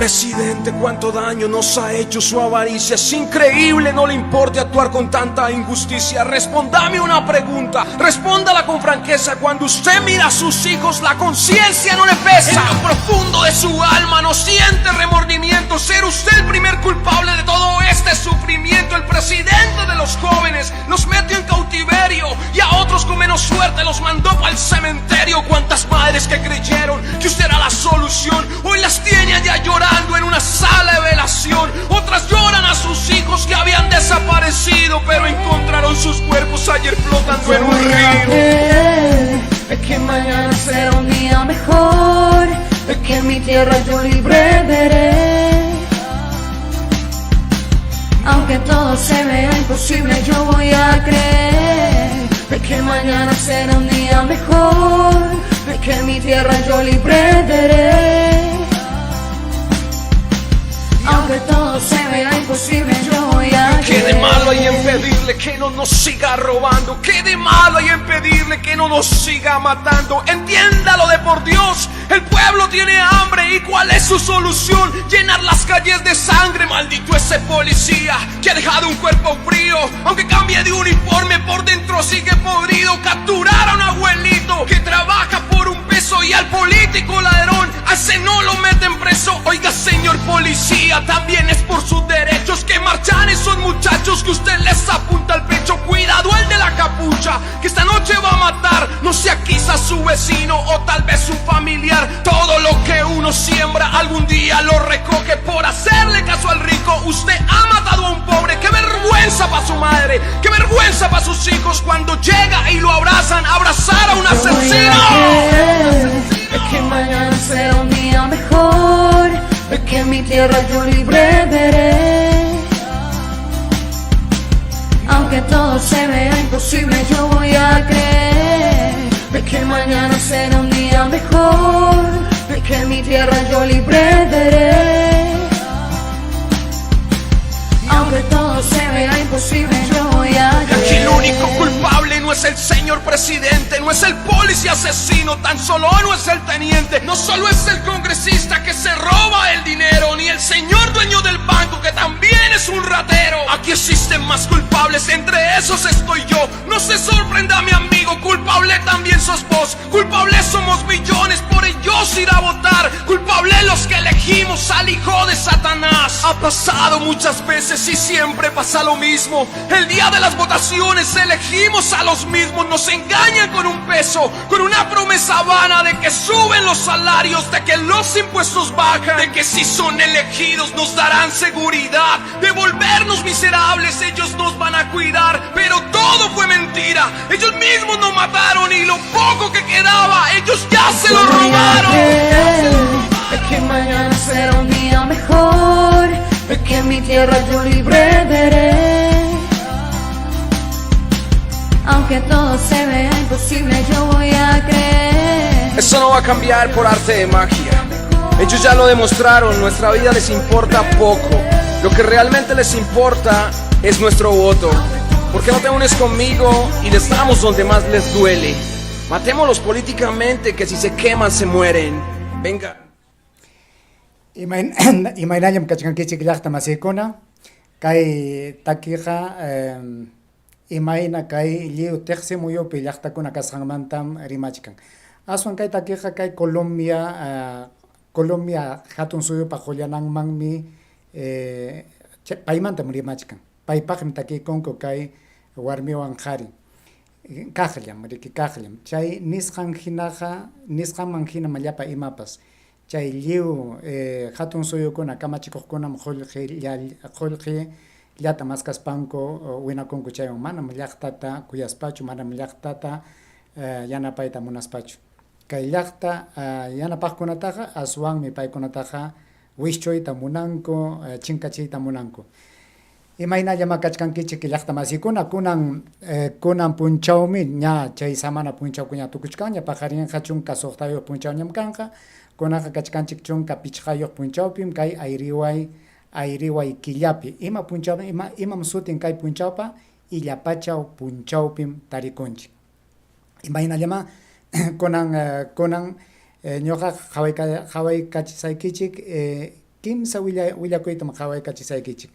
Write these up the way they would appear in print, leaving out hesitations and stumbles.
Presidente, cuánto daño nos ha hecho su avaricia. Es increíble, no le importe actuar con tanta injusticia. Respóndame una pregunta, respóndala con franqueza. Cuando usted mira a sus hijos, la conciencia no le pesa. En lo profundo de su alma no siente remordimiento. Ser usted el primer culpable de todo este sufrimiento. El presidente de los jóvenes los metió en cautiverio y a otros con menos suerte los mandó al cementerio. Cuántas madres que creyeron que usted era la solución, hoy las tiene allá llorando en una sala de velación. Otras lloran a sus hijos que habían desaparecido, pero encontraron sus cuerpos ayer flotando en un río. Creer que mañana será un día mejor, que mi tierra yo libre veré. Aunque todo se vea imposible, yo voy a creer que mañana será un día mejor, que mi tierra yo libre veré. Aunque todo se vea imposible, yo voy a ¿Qué de creer. malo hay en pedirle que no nos siga robando? ¿Qué de malo hay en pedirle que no nos siga matando? Entiéndalo de por Dios, el pueblo tiene hambre y ¿cuál es su solución? Llenar las calles de sangre, maldito ese policía que ha dejado un cuerpo frío, aunque cambie de uniforme, por dentro sigue podrido. Capturar a un abuelito que trabaja por un peso y al político ladrón, a ese no lo meten preso. Oiga, señor policía, también es por sus derechos que marchan esos muchachos que usted les apunta al pecho. Cuidado el de la capucha, que esta noche va a matar, no sea quizás su vecino o tal vez un familiar. Todo lo que uno siembra algún día lo recoge. Por hacerle caso al rico, usted ha matado a un pobre. Qué vergüenza pa' su madre, qué vergüenza pa' sus hijos cuando llega y lo abrazan, abrazar a un Yo voy a asesino. creer que mañana será un día mejor, que mi tierra yo libre veré. Aunque todo se vea imposible, yo voy a creer que mañana será un día mejor, que mi tierra yo libre veré. Aunque todo se vea imposible, yo voy a Aquí el único creer. culpable no es el señor presidente, no es el policía asesino, tan solo no es el teniente, no solo es el congresista que se roba el dinero, ni el señor dueño del banco que también es un ratero. Aquí existen más culpables, entre esos estoy yo. No se sorprenda mi amigo, culpable también sos vos. Culpables somos millones, por ellos ir a votar. Culpable los que elegimos al hijo de Satanás. Ha pasado muchas veces y siempre pasa lo mismo. El día de las votaciones elegimos a los mismos. Nos engañan con un peso, con una promesa vana de que suben los salarios, de que los impuestos bajan, de que si son elegidos nos darán seguridad, de volvernos miserables ellos nos van a cuidar. Pero todo fue mentira. Ellos mismos nos mataron y lo poco que quedaba ellos ya se lo Yo voy a robaron. creer que mañana será un día mejor, que mi tierra yo libre veré. Aunque todo se vea imposible, yo voy a creer. Eso no va a cambiar por arte de magia. Ellos ya lo demostraron, nuestra vida les importa poco. Lo que realmente les importa es nuestro voto. ¿Por qué no te unes conmigo y les damos donde más les duele? Matémoslos políticamente, que si se queman se mueren. Venga. Imaynallam kachkankichik, llaqta masiykuna. Kay takiqa imayna kay lliw tiqsi muyupi llaqtakuna kasqanmantam rimachkan. Aswan kay takiqa kay Colombia hatun suyupa qullananmanmi paymantam rimachkan. Paypaqmi takikunku kay warmiwan qhari. Kaqllam, riki, kaqllam. Chay nisqan hinaqa, nisqanman hinam llapa imapas. Chay lliw hatun suyukuna kamachikuqkunam qullqi llata maskaspanku winakunku chaywan, manam llaqtata kuyaspachu, manam llaqtata yanapayta munaspachu. Kay llaqta yanapaqkunataqa aswanmi paykunataqa wischuyta munanku, chinkachiyta munanku. Imaynallama kachkankichik, llaqta masikuna. Kunan punchawmi ña chay samana punchawkuña tukuchkanña, paqarinqa 16 punchawñam kanqa. Kunaqa kachkanchik 15 punchawpim kay ayriway killapi. Ima punchaw, imam sutin kay punchawpa? Illapachaw punchawpim tarikunchik. Imaynallama kunan ñuqa qawaykachisaykichik. Kimsa willakuytam qawaykachisaykichik.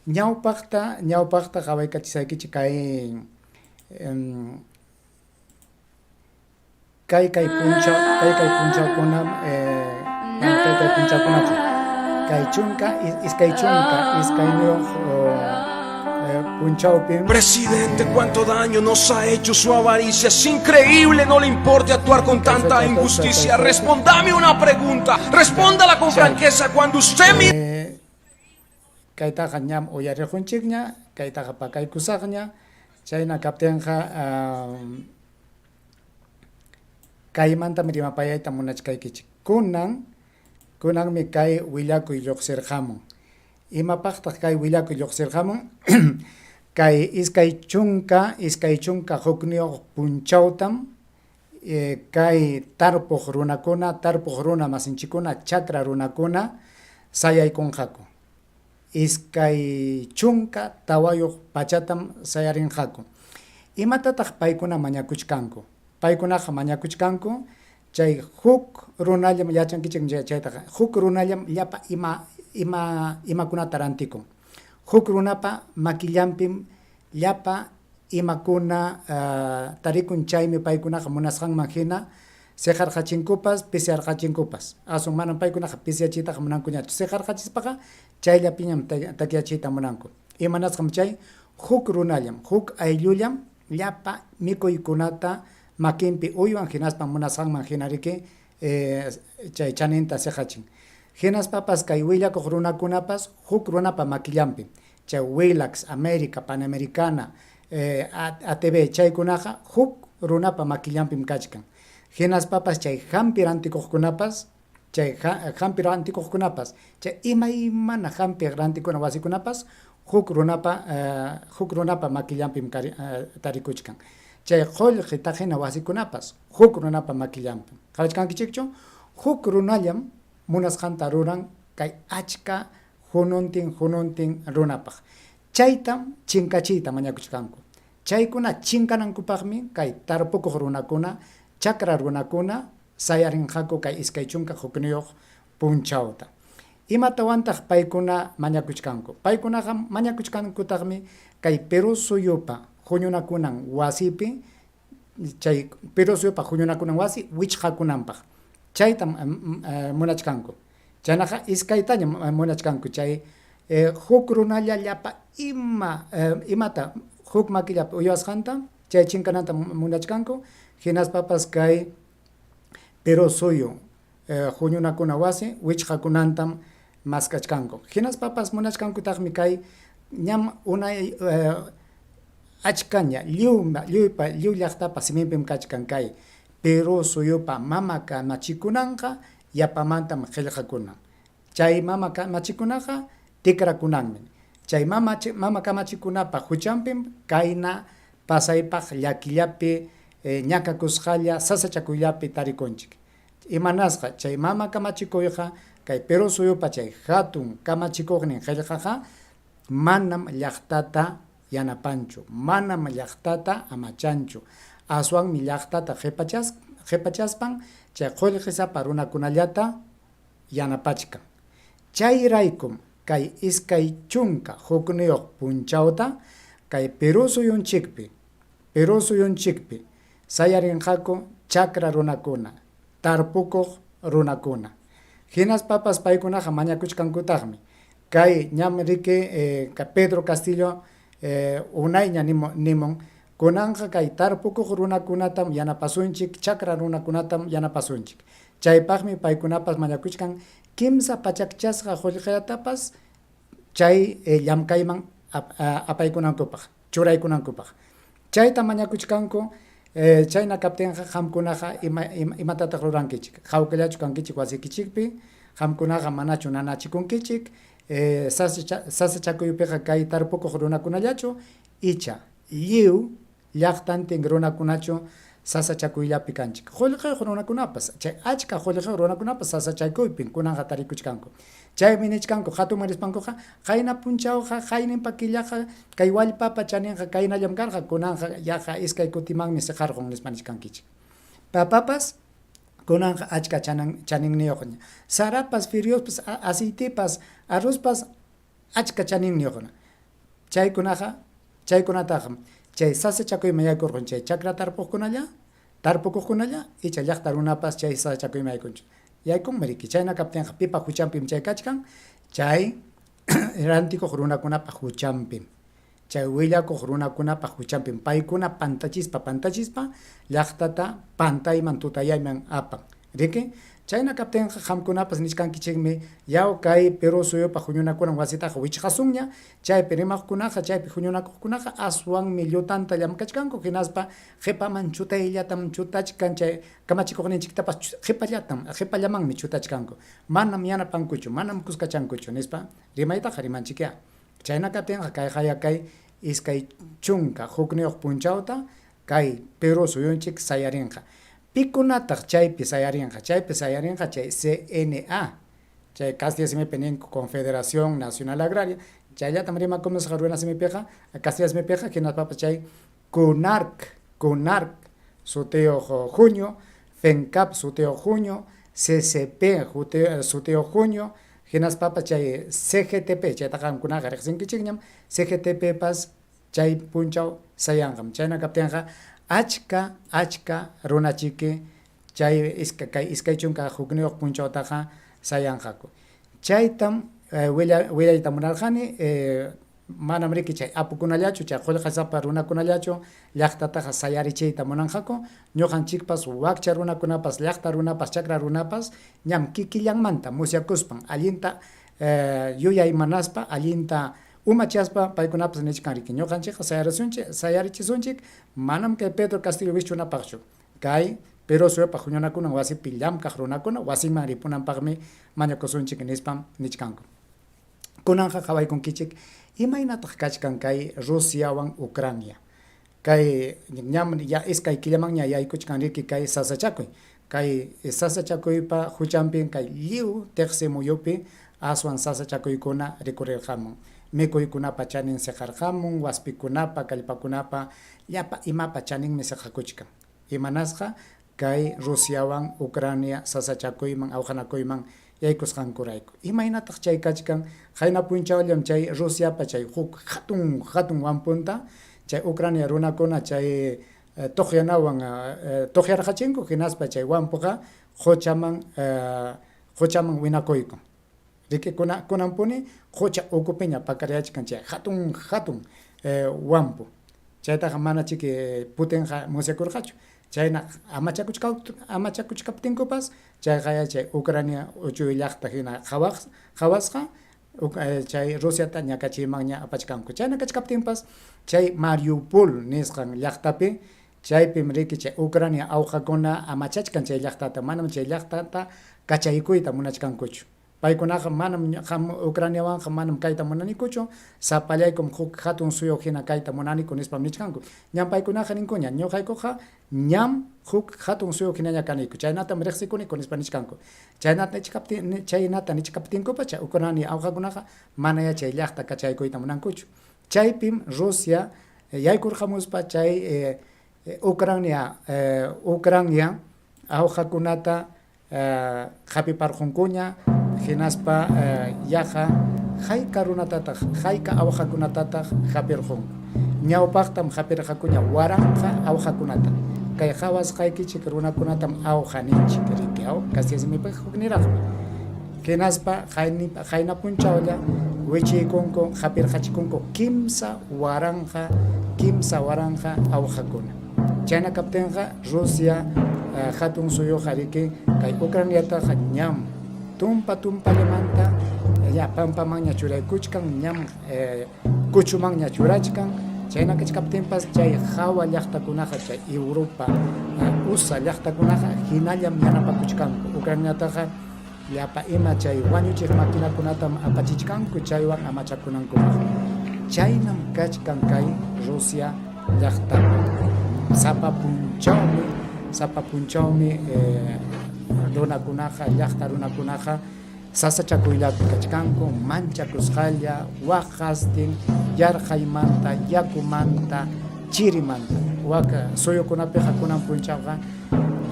Ñawpaqta, ñawpaqta qawaykachisaykichik kay kay kay punchaw, kay kay punchawkunam, kay kay punchawkunachu, kay chunka, 22 punchawpim. Presidente, cuánto daño nos ha hecho su avaricia. Es increíble, no le importe actuar con tanta injusticia. Respóndame una pregunta, respóndala con franqueza cuando usted me... Kaytaqa ñam uyariqunchikña, kaytaqa pakaykusaqña, chayna kaptinqa kaymantam rimapayayta munachkaykichik. Kunan, kunanmi kay willakuy lluqsirqamun. Imapaqtaq kay willakuy lluqsirqamun? Kay 21 punchawtam kay tarpuq runakuna, tarpuq runa masinchikuna, chakra runakuna sayaykunqaku. 24 pachatam sayarinqaku. Imatataq paykuna mañakuchkanku? Paykunaqa mañakuchkanku chay huk runallam, yachankichikmi chaytaqa, huk runallam llapa imakunata rantikun. Huk runapa makillanpim llapa imakuna tarikun, chaymi paykunaqa munasqanman hina siqarqachinkupas, pisiarqachinkupas. Aswan manam paykunaqa pisiyachiytaqa munankuñachu. Siqarqachispaqa chayllapiñam takyachiyta munanku. Imanasqam chay huk runallam, huk ayllullam llapa mikuykunata makinpi uywan hinaspa munasqanman hina riki chay chaninta siqachin. Hinaspapas kay willakuq runakunapas huk runapa makillanpi, chay Willax, América, Panamericana, ATV, chaykunaqa huk runapa makillanpim kachkan. Hinaspapas chay hampi rantikuqkunapas, chay hampi rantikuqkunapas, chay imaymana hampi rantikuna wasikunapas huk runapa, huk runapa makillanpim tarikuchkan. Chay qullqi taqina wasikunapas huk runapa makillanpim. Qawachkankichikchu? Huk runallam munasqanta ruran kay achka hununtin hununtin runapaq. Chaytam chinkachiyta mañakuchkanku. Chaykuna chinkanankupaqmi kay tarpukuq runakuna, chakra runakuna sayarinqaku kay 21 punchawta. Imatawantaq paykuna mañakuchkanku? Paykunaqa mañakuchkankutaqmi kay Perú suyupa huñunakunan wasipi, chay Perú suyupa huñunakunan wasi wichqakunanpaq. Chaytam munachkanku. Chaynaqa iskaytañam munachkanku, chay huk runalla llapa ima imata huk makillapi uywasqanta, chay chinkananta munachkanku, hinaspapas kay Perú suyu huñunakuna wasi wichqakunantam maskachkanku. Hinaspapas munachkankutaqmi kay ñam unay achkaña lliwpa lliw llaqtapa siminpim kachkan kay Perú suyupa mama kamachikunanqa yapamantam qillqakunan. Chay mama kamachikunaqa tikrakunanmi. Chay mama kamachikunapa huchanpim kayna pasaypaq llakillapi ñakakusqalla sasachakuyllapi tarikunchik. Imanasqa chay mama kamachikuyqa kay Perú suyupa chay hatun kamachikuqnin qillqaqa manam llaqtata yanapanchu, manam llaqtata amachanchu, aswanmi llaqtata qipachaspan chay qullqisapa runakunallata yanapachkan. Chayraykum kay 21 punchawta kay Perú suyunchikpi, Perú suyunchikpi sayarinqaku chakra runakuna, tarpukuq runakuna. Hinaspapas paykunaqa mañakuchkankutaqmi kay ñam riki Pedro Castillo unayña nimun, kunanqa kay tarpukuq runakunatam yanapasunchik, chakra runakunatam yanapasunchik. Chaypaqmi paykunapas mañakuchkan 3 pachakchasqa qullqillatapas chay llamkayman apaykunankupaq, churaykunankupaq. Chayta mañakuchkanku, chayna kaptinqa qamkunaqa imatataq rurankichik? Hawkallachu kankichik wasikichikpi? Qamkunaqa manachu nanachikunkichik? Sasachakuypiqa kay tarpukuq runakunallachu icha lliw llaqtantin runakunachu sasachakuyllapi kanchik? Qullqiyuq runakunapas, chay achka qullqiyuq runakunapas sasachakuypim kunanqa tarikuchkanku. Chaymi nichkanku hatunman rispankuqa, qayna punchawqa, qayninpa killaqa, kay wallpapa chaninqa kaynallam karqa, kunanqa yaqa iskay kutimanmi siqarqun nispa nichkankichik. Papapas Kunanqa achka chanan chaninniyuqña. Sarapas, firiospas, aceitepas, arrozpas achka chaninniyuqna. Chaykunaqa chaykunataqa chay sasachakuyman yaykurqun chay chakra tarpuqkunalla, tarpukuqkunalla icha llaqta runapas chay sasachakuyman yaykunchu. Yaykunmi riki. Chayna kaptinqa pipa huchanpim chay kachkan? Chay rantikuq runakunapa huchanpim. Chay willakuq runakunapa huchanpim paykuna pantachispa pantachispa llaqtata pantayman tutayayman apan. Riki? Chayna kaptinqa qamkunapas nichkankichikmi, Yaw kay Perú suyupa huñunakunan wasitaqa wichqasunña, chaypi rimaqkunaqa, chaypi huñunakuqkunaqa aswanmi llutanta llamkachkanku hinaspa qipaman chutayllatam chutachkan chay kamachikuqninchiktapas qipallatam qipallamanmi chutachkanku. Manam yanapankuchu, manam kuskachankuchu, nispa rimaytaqa rimanchikyá. Chayna kaptinqa kayqaya kay 21 punchawta kay Perú suyunchik sayarinqa. Pikunataq chaypi sayarinqa? Chaypi sayarinqa chay CNA, chay castilla simipi ninku Confederación Nacional Agraria, chayllatam rimakumusqa runa simipiqa, castilla simipiqa, hinaspapas chay CONARC, CONARC sutiyuq huñu, FENCAP sutiyuq huñu, CCP sutiyuq huñu, hinaspapas chay CGTP, chayta qamkunaqa riqsinkichikñam, CGTPpas chay punchaw sayanqam. Chayna kaptinqa achka achka runachiki chay kay 21 punchawtaqa sayanqaku. Chaytam willayta munarqani, manam riki chay apukunallachu, chay qullqasapa runakunallachu llaqtataqa sayarichiyta munanqaku, ñuqanchikpas wakcha runakunapas, llaqta runapas, chakra runapas ñam kikillanmanta musyakuspan allinta yuyaymanaspa, allinta umachaspa paykunapas nichkan riki ñuqanchikqa sayarisunchik, sayarichisunchik manam kay Pedro Castillo wischunapaqchu, kay Perú suyupa huñunakunan wasipi llamkaq runakuna wasinman ripunanpaqmi mañakusunchik nispam nichkanku. Kunanqa qawaykunkichik imaynataq kachkan kay Rusiawan Ucrania. Kay ñam ya iskay killamanña yaykuchkan riki kay sasachakuy. Kay sasachakuypa huchanpim kay lliw tiqsi muyupi aswan sasachakuykuna rikurirqamun. Mikuykunapa chanin siqarqamun, waspikunapa, kallpakunapa, llapa imapa chaninmi siqakuchkan. Imanasqa? Kay Rusiawan Ucrania sasachakuyman, awqanakuyman yaykusqankurayku. Imaynataq chay kachkan? Qayna punchawllam chay Rusiapa chay huk hatun hatun wampunta chay Ucrania runakuna chay tuqyanawan tuqyarqachinku hinaspa chay wampuqa quchaman quchaman winakuykun. Riki kunanpuni qucha ukupiña pakaryachkan chay hatun hatun wampu. Chaytaqa mana chiki Putinqa musyakurqachu. Chayna amachakuchkaptinkupas chayqaya chay Ucrania uchuy llaqta hina qhawasqa chay Rusiata ñakachiymanña apachkanku. Chayna kachkaptinpas chay Mariupol nisqan llaqtapi chaypim riki chay Ucrania awqakuna amachachkan chay llaqtata, manam chay llaqtata kachaykuyta munachkankuchu. Paykunaqa manam qam Ucraniawanqa manam kayta munanikuchu, sapallaykum huk hatun suyu hina kayta munaniku nispam nichkanku. Ñam paykunaqa ninkuña, ñuqaykuqa ñam huk hatun suyu hinaña kaniku, chaynatam riqsikuniku nispa nichkanku. Chaynata nichkaptin, chaynata nichkaptinkupas chay Ucrania awqakunaqa manayá chay llaqta kachaykuyta munankuchu. Chaypim Rusia yaykurqamuspa chay Ucrania Ucrania awqakunata Hapiparqunkuña, hinaspa yaqa hayka runatataq, hayka awqakunatataq hapirqunku. Ñawpaqtam hapirqakuña 1000 awqakunata. Kay qawasqaykichik runakunatam awqa ninchik, riki, aw? Castilla simipiqa hukniraqmi. Hinaspa qayna punchawlla wichiykunku, hapirqachikunku 3000, 3000 awqakuna. Chayna kaptinqa Rusia hatun suyuqa riki kay Ucraniataqa ñam tumpa tumpallamanta ya pampamanña churaykuchkan, ñam kuchumanña churachkan. Chayna kachkaptinpas chay hawa llaqtakunaqa, chay Europa, USA llaqtakunaqa hinallam yanapakuchkanku. Ucraniataqa llapa ima chay wañuchiq maquinakunatam apachichkanku chaywan amachakunankupaq. Chaynam kachkan kay Rusia llaqtapi. Sapa punchawmi, sapa punchawmi runakunaqa, llaqta runakunaqa sasachakuyllapi kachkanku, manchakusqalla, waqastin, yarqaymanta, yakumanta, chirimanta. Wak suyukunapiqa kunan punchawqa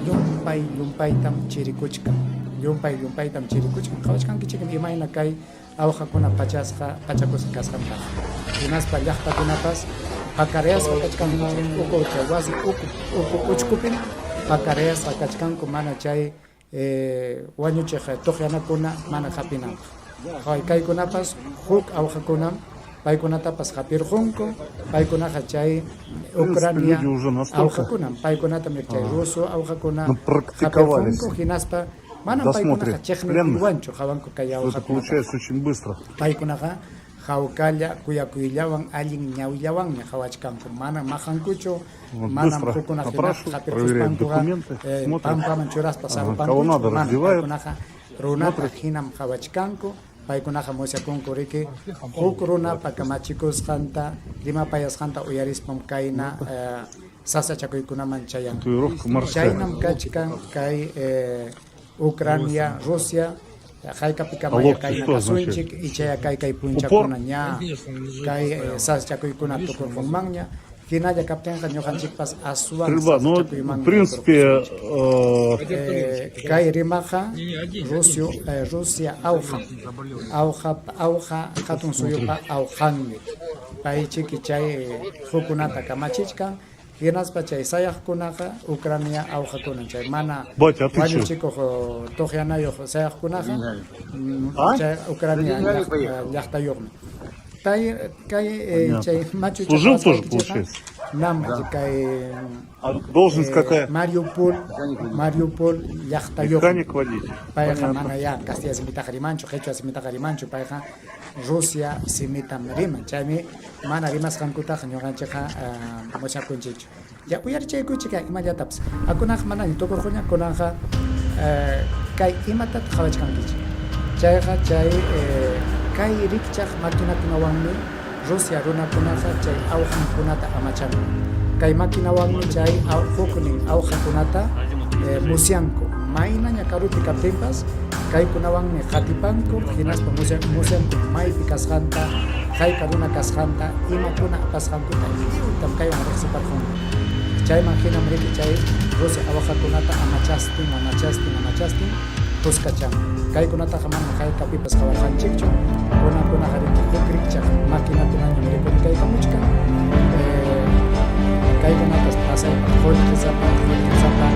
Llumpay llumpaytam chirikuchkan. Llumpay llumpaytam chirikuchkan. Qawachkankichikmi imayna kay awqakuna pachasqa pachakusqa kasqantaqa. Hinaspa llaqtakunapas pakarayasqa kachkanku chay uku chay wasi uku uku uchkupim pakarayasqa kachkanku mana chay wañuchiq tuqyanakuna mana hapinanpaq. Qaway kaykunapas huk awqakunam paykunatapas hapirqunku, paykunaqa chay Ucrania awqakunam, paykunatam chay ruso awqakuna hapirqunku hinaspa manam paykunaqa chiqnikuywanchu qawanku kay awqakunataqa. Paykunaqa hawkalla kuyakuyllawan allin ñawillawanmi qawachkanku, manam maqankuchu, manam hukuna hina hapirquspankuqa pampaman churaspa sarupankuchu, manam paykunaqa runata hinam qawachkanku. Paykunaqa musyakunku riki huk runapa kamachikusqanta rimapayasqanta uyarispam kayna sasachakuykunaman chayanku. Chaynam kachkan kay Ucrania, Rusia haykapikama kayna kasunchik ichaya kay kay punchakuna ña kay sasachakuykuna tukurqunmanña hinalla kaptinqa ñuqanchikpas aswan sasachakuymanmi yaykurqusunchik. Kay rimaqa Rusio Rusia awqam awqa awqa hatun suyupa awqanmi paychiki chay hukkunata kamachichkan hinaspa chay sayaqkunaqa Ucrania awqakunam chay mana wañuchikuq tuqyanayuq sayaqkunaqa chay Ucrania llaqtayuqmi. Kay kay chay machucha qawasqaykichikqa nam kay Mariupol Mariupol llaqtayuqmi. Payqa mana ya castilla simitaqa rimanchu, qechwa simitaqa rimanchu, payqa Rusia simitam riman. Chaymi mana rimasqankutaqa ñuqanchikqa musyakunchikchu. Ya uyarichaykuchik imallatapas. Kunanqa manaña tukurquña, kunanqa kay imatataq qawachkankichik? Chayqa chay kay rikchaq maquinakunawanmi Rusia runakunaqa chay awqankunata amachanku. Kay maquinawanmi chay huknin awqakunata musyanku. Maynaña karupi kaptinpas kaykunawanmi qatipanku hinaspa musyanku maypi kasqanta, hayka runa kasqanta, imakuna apasqankuta lliwtam kaywan riqsiparqunku. Chayman hinam riki chay Rusia awaqakunata amachastin, amachastin, amachastin kuskachanku. Kaykunataqa manam haykapipas qawarqanchikchu. Kunankunaqa riki huk rikchaq maquinakunañam rikurikaykamuchkan. Kaykunapas pasaypaq qullqisapa, qullqisapa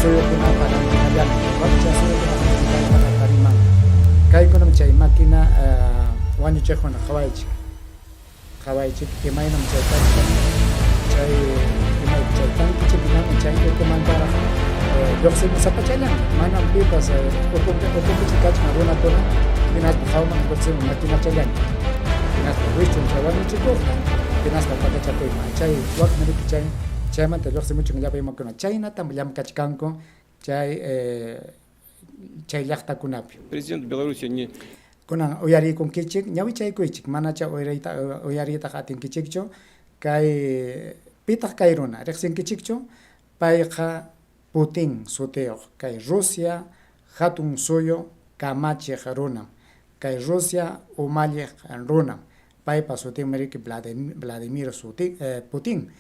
suyukunapa rantinallanmi. Wakcha suyukunaqa kaytaqa tarimanku. Kaykunam chay maquina wañuchiqkuna qawaychik. Qawaychik imaynam chay kachkan chay imay chay tankichikkunami chay ukumantaraq lluqsimusapachallan manam pipas ukupi ukupichu kachkan runakuna hinaspa hawaman lluqsimun maquinachallan hinaspa wischun chay wañuchikuqta hinaspa pakachakuyman chay wakmi riki chay chaymanta lluqsimuchun llapa imakuna chaynatam llamkachkanku chay chay llaqtakunapi. Presidente Белоруссии не Kunan uyariykunkichik, ñawichaykuychik, manacha uyariyta uyariytaqa atinkichikchu kay pitaq kay runa riqsinkichikchu? Payqa Putin sutiyuq kay Rusia hatun suyu kamachiq runam, kay Rusia umalliq runam, paypa sutinmi riki Vladimir suti Putin.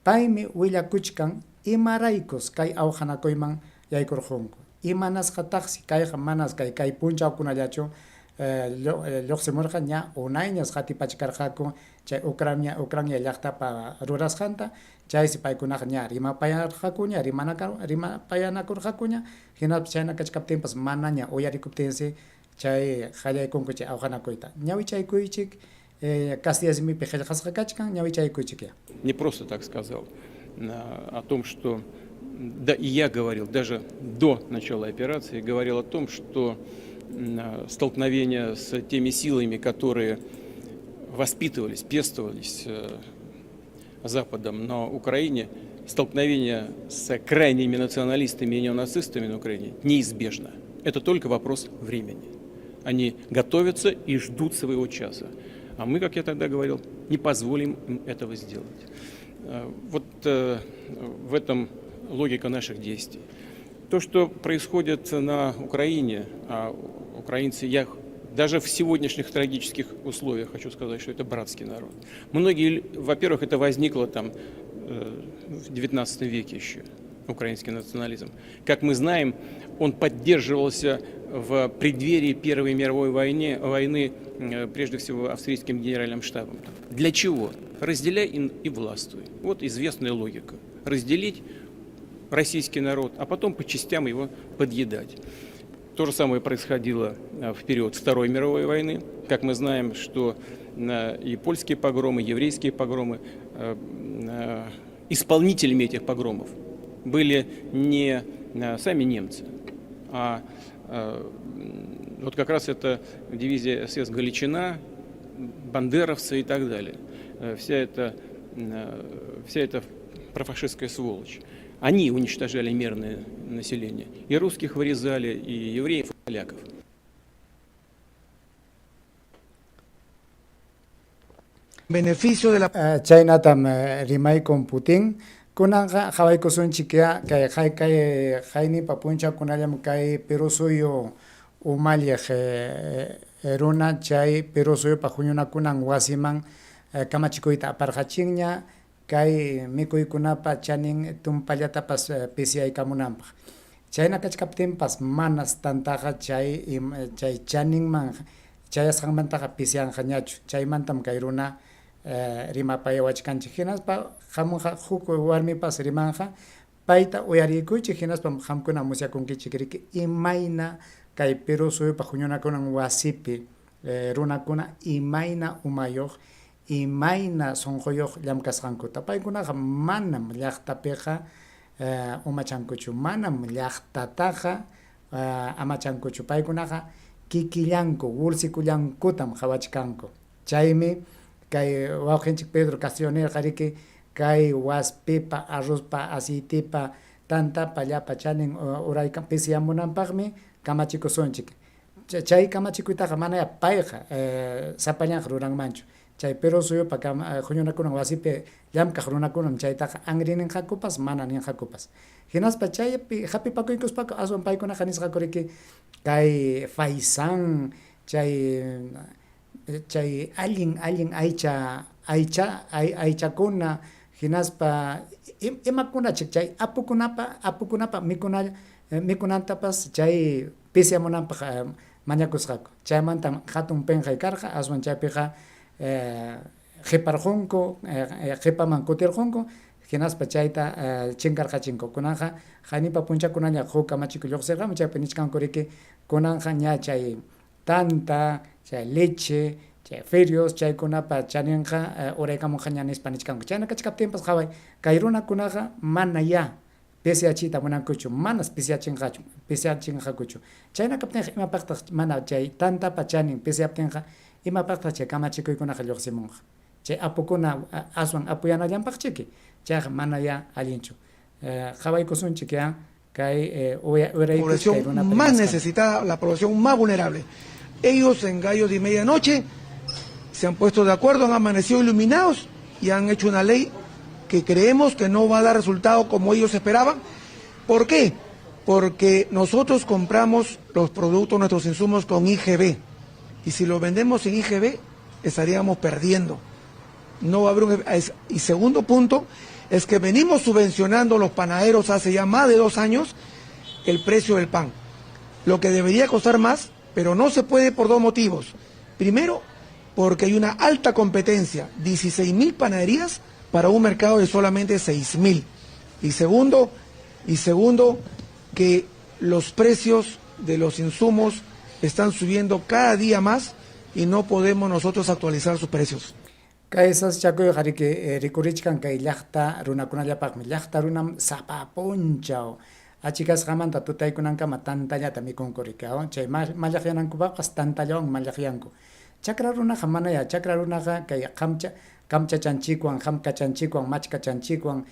Paymi willakuchkan imaraykus kay awqanakuyman yaykurqunku. Imanasqataqsi kayqa manas kay kay punchawkunallachu lluqsimurqa, ña unayñas qatipachkarqaku chay Ucrania Ucrania llaqtapa rurasqanta, chaysi paykunaqa ña rimapayarqakuña, rimapayanakurqakuña, hinaspa chayna kachkaptinpas manaña uyarikuptinsi chay qallaykunku chay awqanakuyta. Ñawichaykuychik Castilla simipi qillqasqa kachkan, ñawichaykuychikyá. Не просто так сказал о том, что да и я говорил, даже до начала операции, говорил о том, что столкновение с теми силами, которые воспитывались, пестовались Западом на Украине, столкновение с крайними националистами и неонацистами на Украине неизбежно. Это только вопрос времени. Они готовятся и ждут своего часа. А мы, как я тогда говорил, не позволим им этого сделать. Вот в этом логика наших действий. То, что происходит на Украине, а украинцы, я даже в сегодняшних трагических условиях хочу сказать, что это братский народ. Многие, во-первых, это возникло там в 19 веке еще. украинский национализм. Как мы знаем, он поддерживался в преддверии Первой мировой войны, прежде всего, австрийским генеральным штабом. Для чего? Разделяй и властвуй. Вот известная логика. Разделить российский народ, а потом по частям его подъедать. То же самое происходило в период Второй мировой войны. Как мы знаем, что и польские погромы, и еврейские погромы, исполнителями этих погромов были не сами немцы, а вот как раз это дивизия СС «Галичина», бандеровцы и так далее. Вся эта профашистская сволочь. Они уничтожали мирное население. И русских вырезали, и евреев, и поляков. Beneficio de la Chaynatam rimaykun Putin. Kunanqa qawaykusunchikyá kay haykay haynipa punchawkunallam kay Perú suyu umalliq runa chay Perú suyupa huñunakunan wasiman kamachikuyta aparqachinña kay mikuykunapa chanin tumpallatapas pisiyaykamunanpaq. Chayna kachkaptinpas manas tantaqa chay chay chaninman chayasqanmantaqa pisiyanqañachu. Chaymantam kay runa rimapayawachkanchik. Hinaspa hamunqa huk warmipas rimanqa payta uyariykuychik hinaspam qamkuna musyakunkichik riki imayna kay Perú suyupa huñunakunan wasipi runakuna imayna umayuq imayna sunquyuq llamkasqankuta. Paykunaqa manam llaqtapiqa umachankuchu, manam llaqtataqa amachankuchu. Paykunaqa kikillanku, wulsikullankutam qawachkanku. Chaymi kay wawqinchik Pedro Castillo nirqa riki kay waspipa, arrozpa, aceitipa, tantapa llapa chanin uraykan pisiyamunanpaqmi kamachikusunchik. Chay kamachikuytaqa manaya payqa sapallanqa ruranmanchu. Chay Perú suyupa huñunakunan wasipi llamkaq runakunam chaytaqa anri ninqakupas mana ninqakupas. Hinaspa chaypi hapipakuykuspaqa aswan paykunaqa nisqaku riki kay faisán chay chay allin allin aycha aycha aychakuna hinaspa imakunachik chay apukunapa apukunapa mikuna mikunantapas chay pisyamunanpaq mañakusqaku. Chaymantam hatun pinqay karqa aswan chaypiqa qiparqunku qipaman kutirqunku hinaspa chayta chinkarqachinku. Kunanqa haynipa punchakunaña huk kamachikuy lluqsirqamun chaypi nichkanku riki kunanqa ña chay tanta, chay leche, chay ferios chaykunapa chaninqa uraykamunqaña nispa nichkanku. Chayna kachkaptinpas qaway kay runakunaqa mana ya pisiyachiyta munankuchu, manas pisiyachinqachu, pisiyachinqakuchu. Chayna kaptinqa imapaqtaq mana chay tantapa chanin pisiyaptinqa imapaqtaq chay kamachikuykunaqa lluqsimunqa. Chay apukuna aswan apuyanallanpaqchiki, chayqa mana ya allinchu. Qawaykusunchik ya kay uraykuy kay runapa más necesitada, la población más vulnerable. Ellos en gallos de medianoche se han puesto de acuerdo, han amanecido iluminados y han hecho una ley que creemos que no va a dar resultado como ellos esperaban. ¿Por qué? Porque nosotros compramos los productos, nuestros insumos con IGB. Y si los vendemos en IGB, estaríamos perdiendo. No va a haber un... Y segundo punto, es que venimos subvencionando a los panaderos hace ya más de 2 años el precio del pan. Lo que debería costar más, pero no se puede por 2 motivos. Primero, porque hay una alta competencia, 16.000 panaderías para un mercado de solamente 6.000. Y segundo, que los precios de los insumos están subiendo cada día más y no podemos nosotros actualizar sus precios. Kay sasachakuyqa riki rikurichkan kay llaqta runakunallapaqmi. Llaqta runam sapa punchaw achikasqamanta tutaykunankama tantallata mikunku riki, chay mallaqyanankupaqpas tantallawan mallaqyanku. Chakra runaqa manaya, chakra runaqa kay qamchachanchikwan, hamkachanchikwan, machkachanchikwan,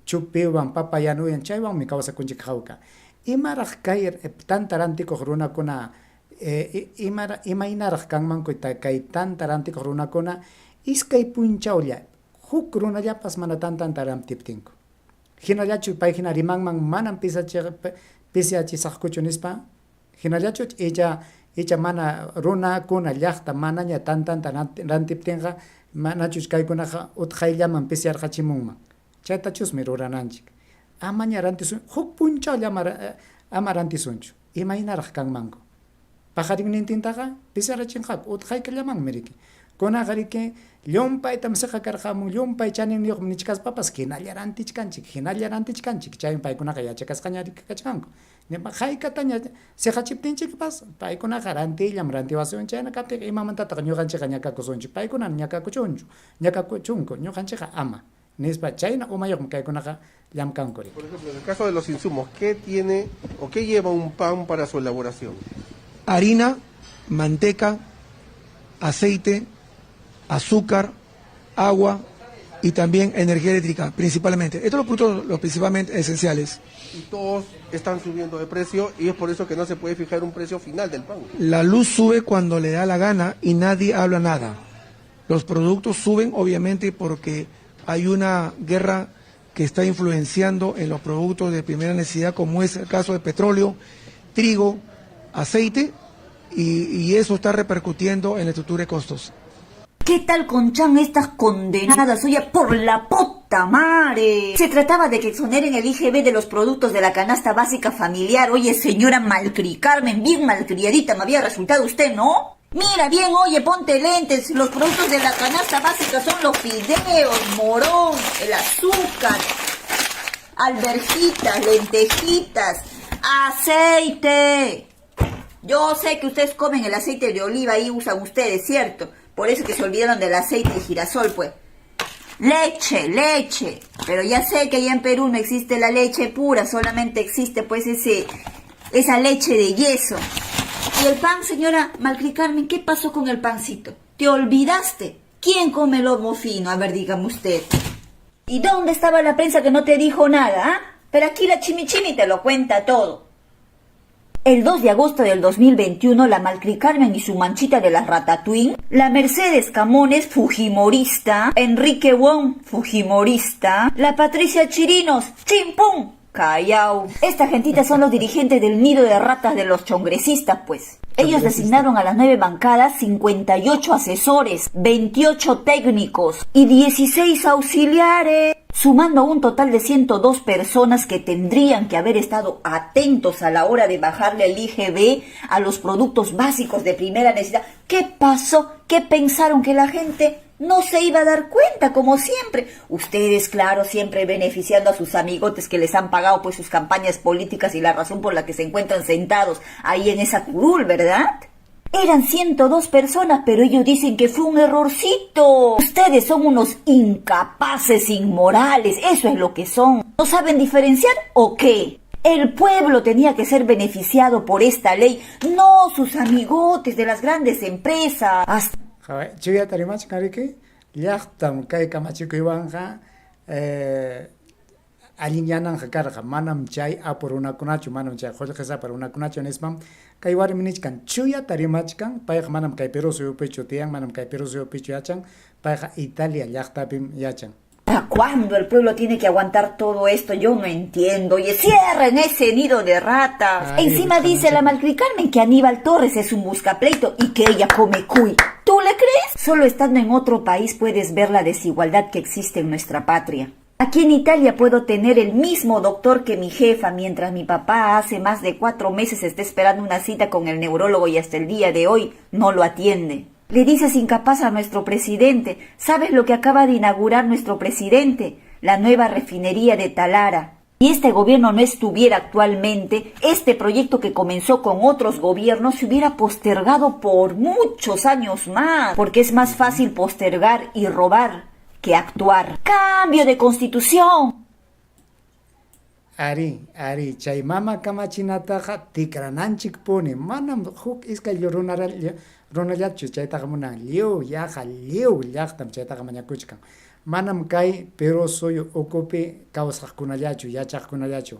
chupiwan, papayanuyan, chaywanmi kawsakunchik hawka. Imaraq kay tanta rantikuq runakuna imaynaraq kanmanku kay tanta rantikuq runakuna iskay punchawlla huk runallapas mana tantanta rantiptinku. Hinallachu pay hina rimanman manam pisiyachisaqkuchu nispa, hinallachu icha mana runakuna llaqta manaña tantanta rantiptinqa manachus kaykunaqa utqayllaman pisiyarqachimunman. Chaytachusmi rurananchik. Amaña rantisun, huk punchawlla ama, ama rantisunchu. Imaynaraq kanmanku? Paqarinnintintaqa pisarachinqaku, utqaykallamanmi riki. Kunaqa riki llumpaytam siqakarqamun, llumpay chaninniyuqmi nichkaspapas hinalla rantichkanchik, hinalla rantichkanchik. Chaymi paykunaqa yachakasqaña riki kachkanku. Haykataña siqachiptinchikpas paykunaqa rantiyllam rantiwasun. Chayna kaptinqa imamantataq ñuqanchikqa ñakakusunchik? Paykunam ñakakuchunchu, ñakakuchunku, ñuqanchikqa ama. Nispa, chayna umayuqmi kaykunaqa llamkanku riki. Por ejemplo, en el caso de los insumos, ¿qué tiene o qué lleva un pan para su elaboración? Harina, manteca, aceite, azúcar, agua y también energía eléctrica, principalmente. Estos son los productos los principalmente esenciales. Y todos están subiendo de precio y es por eso que no se puede fijar un precio final del pan. La luz sube cuando le da la gana y nadie habla nada. Los productos suben obviamente porque hay una guerra que está influenciando en los productos de primera necesidad, como es el caso de petróleo, trigo, aceite, y, eso está repercutiendo en la estructura de costos. ¿Qué tal conchan estas condenadas? Oye, por la puta madre. Se trataba de que exoneren el IGB de los productos de la canasta básica familiar. Oye, señora malcri Carmen, bien malcriadita me había resultado usted, ¿no? Mira bien, oye, ponte lentes. Los productos de la canasta básica son los fideos, morón, el azúcar, alverjitas, lentejitas, aceite. Yo sé que ustedes comen el aceite de oliva y usan ustedes, ¿cierto? Por eso que se olvidaron del aceite de girasol, pues. Leche, leche. Pero ya sé que allá en Perú no existe la leche pura, solamente existe pues ese, esa leche de yeso. Y el pan, señora Malcri Carmen, ¿qué pasó con el pancito? ¿Te olvidaste? ¿Quién come lomo fino? A ver, dígame usted. ¿Y dónde estaba la prensa que no te dijo nada, ah? Pero aquí la chimichimi te lo cuenta todo. El 2 de agosto del 2021, la Malcri Carmen y su manchita de la Ratatouille, la Mercedes Camones, fujimorista, Enrique Wong, fujimorista, la Patricia Chirinos, chimpum, Callao. Esta gentita son los dirigentes del nido de ratas de los chongresistas, pues. Ellos designaron a las nueve bancadas 58 asesores, 28 técnicos y 16 auxiliares, sumando un total de 102 personas que tendrían que haber estado atentos a la hora de bajarle el IGB a los productos básicos de primera necesidad. ¿Qué pasó? ¿Qué pensaron que la gente no se iba a dar cuenta, como siempre? Ustedes, claro, siempre beneficiando a sus amigotes que les han pagado pues sus campañas políticas y la razón por la que se encuentran sentados ahí en esa curul, ¿verdad? Eran 102 personas, pero ellos dicen que fue un errorcito. Ustedes son unos incapaces inmorales, eso es lo que son. ¿No saben diferenciar o qué? El pueblo tenía que ser beneficiado por esta ley, no sus amigotes de las grandes empresas. Hasta Qhaway, chuyata rimachkan riki, llaqtam kay kamachikuywanqa eh, allinyananqa karqa, manam chay apu runakunachu, manam chay qullqisapa runakunachu nispam kay warmi nichkan, chuyata rimachkan, payqa manam kay Perú suyupichu tiyan, manam kay Perú suyupichu yachan, payqa Italia llaqtapim yachan. ¿Hasta cuándo el pueblo tiene que aguantar todo esto? Yo no entiendo. Oye, cierren ese nido de ratas. Ay, Encima dice la Malcri Carmen que Aníbal Torres es un buscapleito y que ella come cuy. ¿Tú le crees? Solo estando en otro país puedes ver la desigualdad que existe en nuestra patria. Aquí en Italia puedo tener el mismo doctor que mi jefa, mientras mi papá hace más de 4 meses está esperando una cita con el neurólogo y hasta el día de hoy no lo atiende. Le dices incapaz a nuestro presidente. ¿Sabes lo que acaba de inaugurar nuestro presidente? La nueva refinería de Talara. Si este gobierno no estuviera actualmente, este proyecto que comenzó con otros gobiernos se hubiera postergado por muchos años más, porque es más fácil postergar y robar que actuar. ¡Cambio de constitución! Arí, arí, chay mama kamachinataqa tikrananchikpuni, manam huk iskay runallachu chaytaqa munan, lliw yaqa lliw llaqtam chaytaqa mañakuchkan. Manam kay Perú suyu ukupi kawsaqkunallachu, yachaqkunallachu,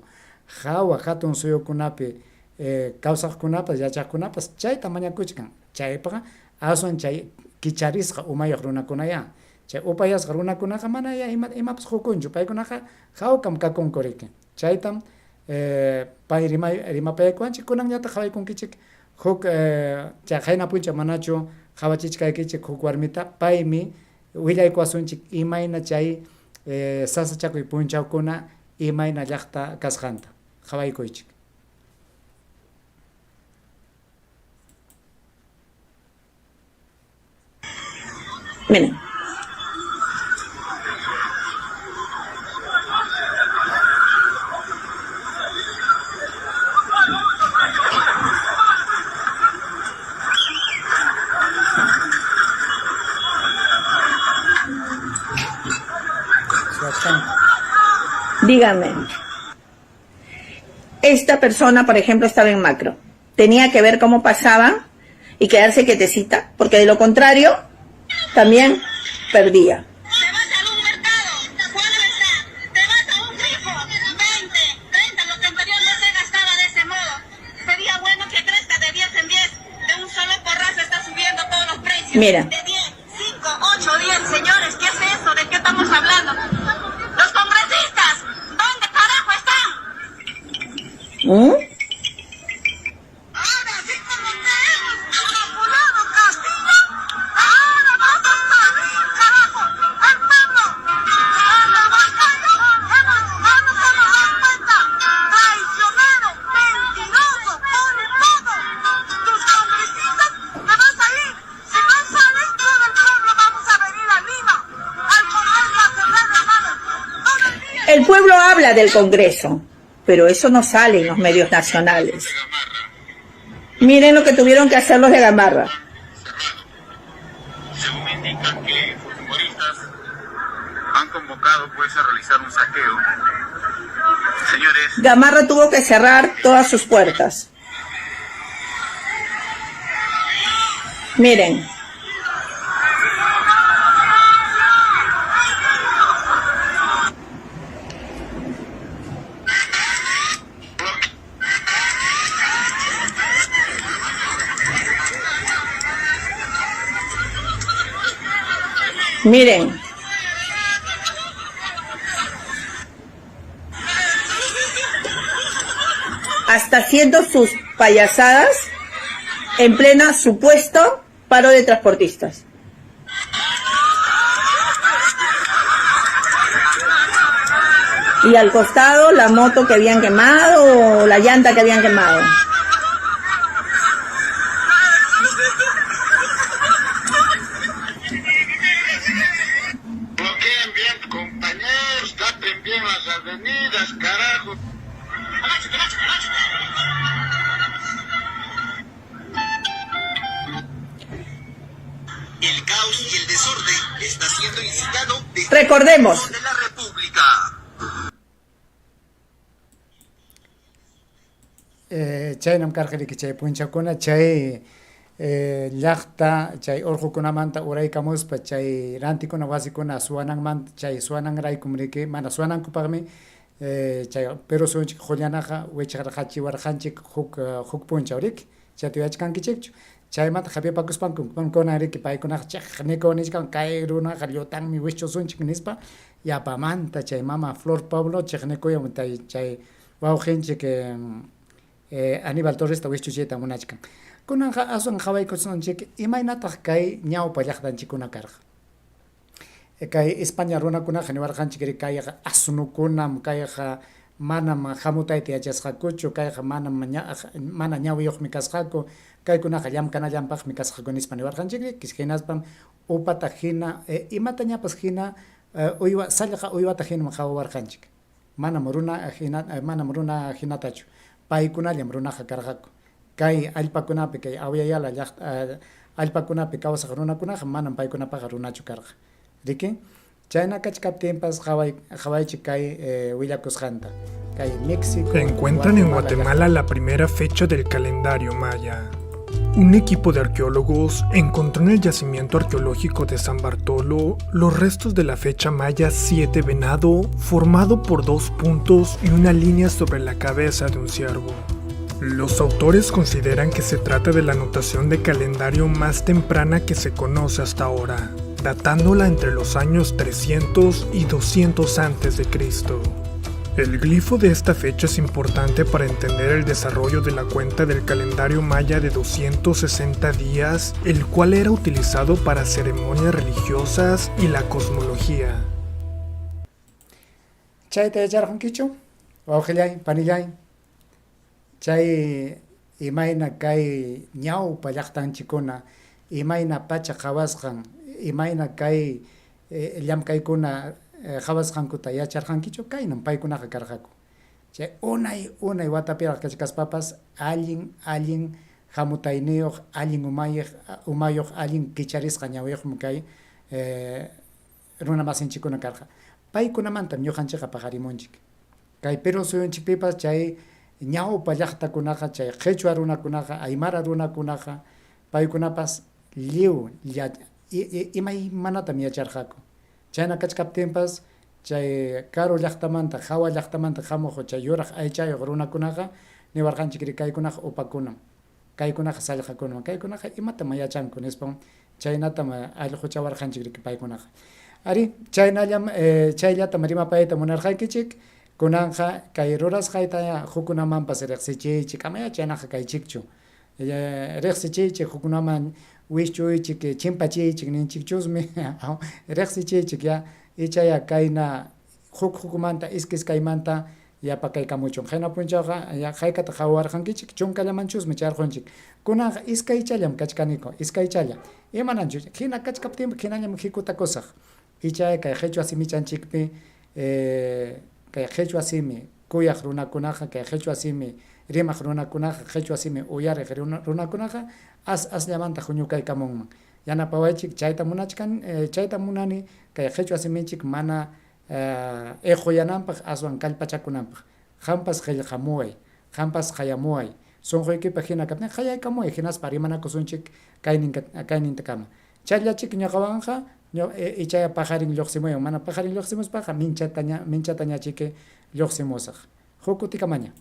hawa hatun suyukunapi eh, kawsaqkunapas, yachaqkunapas chayta mañakuchkan. Chaypaqqa aswan chay kicharisqa umayuq runakunayá. Chay upayasqa runakunaqa manayá ima, imapas qukunchu, paykunaqa hawkam kakunku riki. Chaytam eh, pay rimay, rimapayaykuwanchik, kunanñataq qhawaykunkichik huk eh, chay qayna punchaw manachu qhawachichkaykichik huk warmita, paymi willaykuwasunchik imayna chay eh, sasachakuy punchawkuna imayna llaqta kasqanta. Qhawaykuychik. Miren. Dígame. Esta persona, por ejemplo, estaba en macro. Tenía que ver cómo pasaban y quedarse quietecita, porque de lo contrario, también perdía. Te vas a un mercado, ¿cuál está? Te vas a un grifo, 20, 30, lo que anterior no se gastaba de ese modo. Sería bueno que crezca de 10 en 10, de un solo porrazo está subiendo todos los precios. Mira. De 10, 5, 8, 10, señores, ¿qué es eso? ¿De qué estamos hablando? Los congresistas, ¿dónde carajo están? ¿Mm? Ahora sí como te hemos manipulado, Castillo, ahora vas a salir, carajo, el pueblo. A la batalla hemos, ya nos hemos dado cuenta. Traicionero, mentiroso, por todo. Tus congresistas te vas a ir. Si no sales, todo el pueblo vamos a venir a Lima, al Congreso a cerrar la mano. Todo el día. El pueblo habla del Congreso, pero eso no sale en los medios nacionales. Miren lo que tuvieron que hacer los de Gamarra. Según indican que fujimoristas han convocado pues a realizar un saqueo. Señores, Gamarra tuvo que cerrar todas sus puertas. Miren. Miren. Hasta haciendo sus payasadas en plena supuesto paro de transportistas. Y al costado la moto que habían quemado o la llanta que habían quemado. Bloqueen bien, compañeros, tapen bien las avenidas, carajo. El caos y el desorden está siendo incitado desde Recordemos. de la República. Chaynam karqa riki chay punchakuna chay llaqta chay urqukunamanta uraykamuspa chay rantikuna wasikuna suwananmanta chay suwananraykum riki mana suwanankupaqmi chay Perú suyunchik Qullanaqa wichqarqachiwarqanchik huk huk punchaw riki chayta yuyachkankichikchu chaymanta hapipakuspankum kunan riki paykunaqa chiqnikun nichkan kay runaqa llutanmi wischusunchik nispa yapamanta chay mama Flor Pablo chiqnikuyan chay wawqinchik Aníbal Torresta wischuchiyta munachkan. Kunanqa aswan qhawaykusunchik imaynataq kay ñawpa llaqtanchikkuna karqa. Kay España runakunaqa niwarqanchik ri kayqa asnukunam, kayqa manam hamutayta yachasqakuchu, kayqa manam mana ñawiyuqmi kasqaku, kaykunaqa llamkanallanpaqmi kasqaku nispa niwarqanchik ri, hinaspam upata hina imatañapas hina uywa sallqa uywata hinam qhawawarqanchik. Manam runa hina manam runa hinatachu. Paykunallam runaqa karqaku. Kay allpakunapi kay Awyayala llaqta allpakunapi kawsaq runakunaqa manam paykunapaqa runachu karqa. Riki? Chayna kachkaptinpas qhawaychik kay willakusqanta. Kay México, Encuentran en Guatemala Guatemala la primera fecha del calendario maya. Un equipo de arqueólogos encontró en el yacimiento arqueológico de San Bartolo los restos de la fecha maya 7 Venado, formado por 2 puntos y una línea sobre la cabeza de un ciervo. Los autores consideran que se trata de la notación de calendario más temprana que se conoce hasta ahora, datándola entre los años 300 y 200 antes de Cristo. El glifo de esta fecha es importante para entender el desarrollo de la cuenta del calendario maya de 260 días, el cual era utilizado para ceremonias religiosas y la cosmología. Chayta yacharqunkichu, wawqillay, panillay? Chay imayna kay ñawpa llaqtanchikkuna, imayna pacha qawasqan, imayna kay llamkaykuna qawasqankuta yacharqankichu? Kaynam paykunaqa karqaku. Chay unay unay watapiraq kachkaspapas allin allin hamutayniyuq, allin umayiq umayuq, allin kicharisqa ñawiyuqmi kay runamasinchikkuna karqa. Paykunamantam ñuqanchikqa paqarimunchik. Kay Perú suyunchikpipas chay ñawpa llaqtakunaqa, chay qhichwa runakunaqa, aymara runakunaqa, paykunapas lliw imaymanatam yacharqaku. Chayna kachkaptinpas chay karu llaqtamanta, hawa llaqtamanta hamuq chay yuraq aychayuq runakunaqa niwarqanchikri kaykunaqa upakunam, kaykunaqa sallqakunam, kaykunaqa imatam yachanku nispam chaynatam allquchawarqanchik paykunaqa. Arí, chaynallam chayllatam rimapayayta munarqaykichik, kunanqa kay rurasqaytayá hukkunamanpas riqsichiychik, amayá chaynaqa kaychikchu. Riqsichiychik hukkunaman wischuychik, chimpachiychik ninchikchusmi, riqsichiychikyá, ichayá kayna huk hukmanta iska iskaymanta yapakaykamuchun. Qayna punchawqa haykata qawawarqankichik? Chunkallamanchusmi chayarqunchik. Kunanqa iskaychallam kachkaniku, iskaychalla. Imananchu? Hina kachkaptinpas hinallam hikutakusaq. Ichaya kay qhichwa simichanchikpi kay qhichwa simi kuyaq runakunaqa, kay qhichwa simi rimaq runakunaqa, qhichwa simi uyariq runakunaqa as asllamanta huñukaykamunman. Yanapawaychik, chayta munachkan, chayta munani kay qhichwa siminchik mana Iquyananpaq aswan kallpachakunanpaq. Qampas qillqamuway, qampas qayamuway, sunquykipaq hina kaptin qayaykamuway hinaspa rimanakusunchik kaynintakama. Chayllachik ñuqawanqa ichaya paqarin lluqsimuyan, mana paqarin lluqsimuspaqa minchatañachiki lluqsimusaq. Huk kutikamaña.